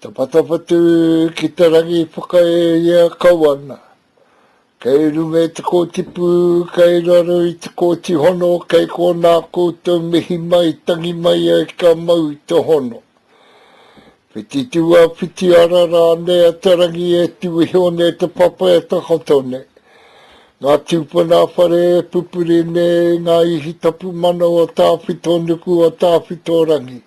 Tapatapatu ki te rangi whakaeia kau ana. Kei runga i te kōtipu, kei raro i te kōti hono, kei konā koutou mihi mai, tangi mai ai ka mau i te hono. Whiti tua, whiti ara rānei a te rangi e tū iho nei te papa e takoto nei. Ngā tūpuna whare e pupuri nei ngā ihi tapu mana o Tāwhito nuku o Tāwhito rangi.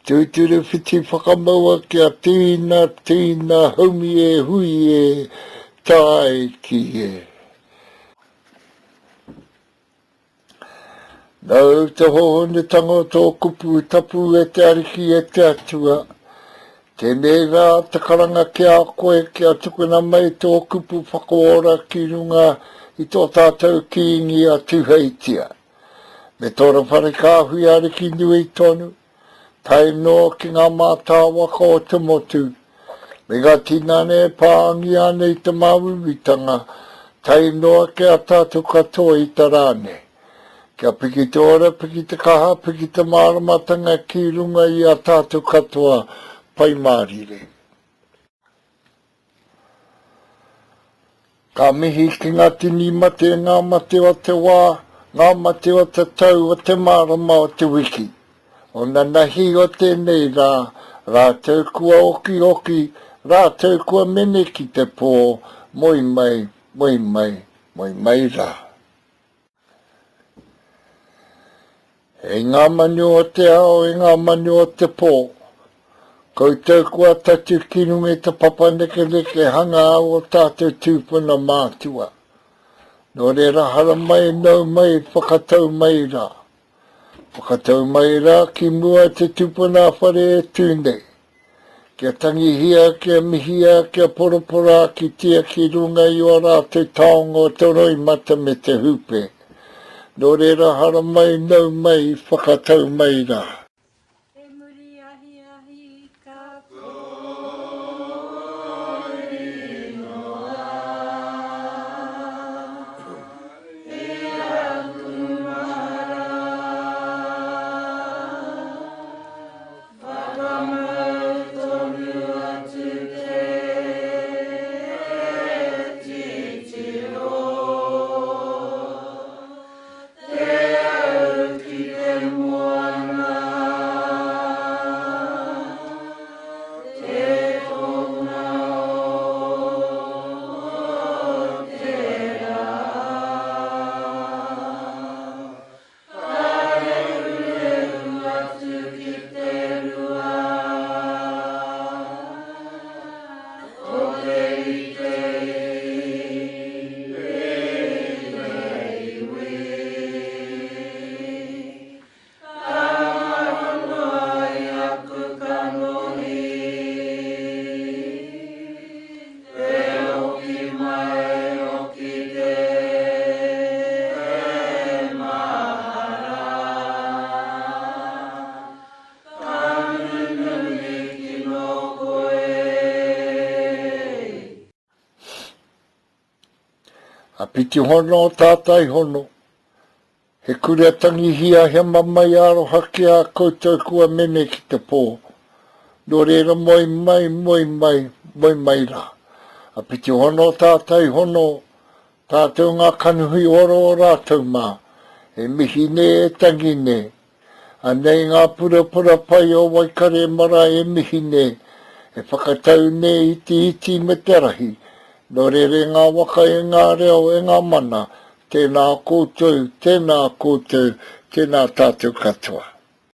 Tūturu whiti whakamaua kia tīna, tīna, haumi e hui e, tāiki e. Nāu te hōhonutanga o tō kupu tapu e te Ariki e te Atua. Tēnei rā te karanga ki a koe kia tukuna mai tō kupu whakaora ki runga i tō tātou Kīngi a Tūheitia, me tōna whare kāhui ariki nui tonu, tae noa ki ngā mātāwaka o te motu, me ngā tinana e pāngia ana i te māuiuitanga, tae noa ki a tātou katoa i te rā nei. Kia piki te ora, piki te kaha, piki te māramatanga ki runga i a tātou katoa, Pai Mārire. Ka mihi ki ngā tini mate, ngā mate o te wā, ngā mate o te tau, o te marama, o te wiki. O nanahi o tēnei rā, rātou kua okioki, rātou kua mene ki te pō, moe mai, moe mai, moe mai rā. E ngā manu o te ao, e ngā manu o te pō, koutou kua tatū ki runga i te papa nekeneke hanga a ō tātou tūpuna mātua. Nō reira haramai, nau mai, whakatau mai rā. Whakatau mai rā ki mua te tupuna whare e tū nei. Kia tangihia, kia mihia, kia poroporākitia ki runga i ō rātou taonga o te roimata me te hūpē. Nō reira haramai, nau mai, whakatau mai rā. He muri ahiahi ka Whakamau tonu atu te titiro, te au ki te moana, te tonga o te rā. Ka rehurehu atu ki te rua o te rite i te iwi. Ka ngaro noa i aku kanohi te hoki mai hoki te mahara. Ka nunui kino koe. A piti hono, tātai hono, He kura tangihia he mamae aroha ki a koutou kua mene ki te pō. Nō reira moe mai, moe mai, moe mai rā. A piti hono tātai hono, tātou ngā kanohi ora o rātou mā, e mihi nei, e tangi nei. Anei ngā purapura pai o Waikare marae e mihi nei, e whakatau nei i te iti me te rahi. Nō reira e ngā waka, e ngā reo, e ngā mana, Tēnā koutou, tēnā koutou, tēnā tātou katoa.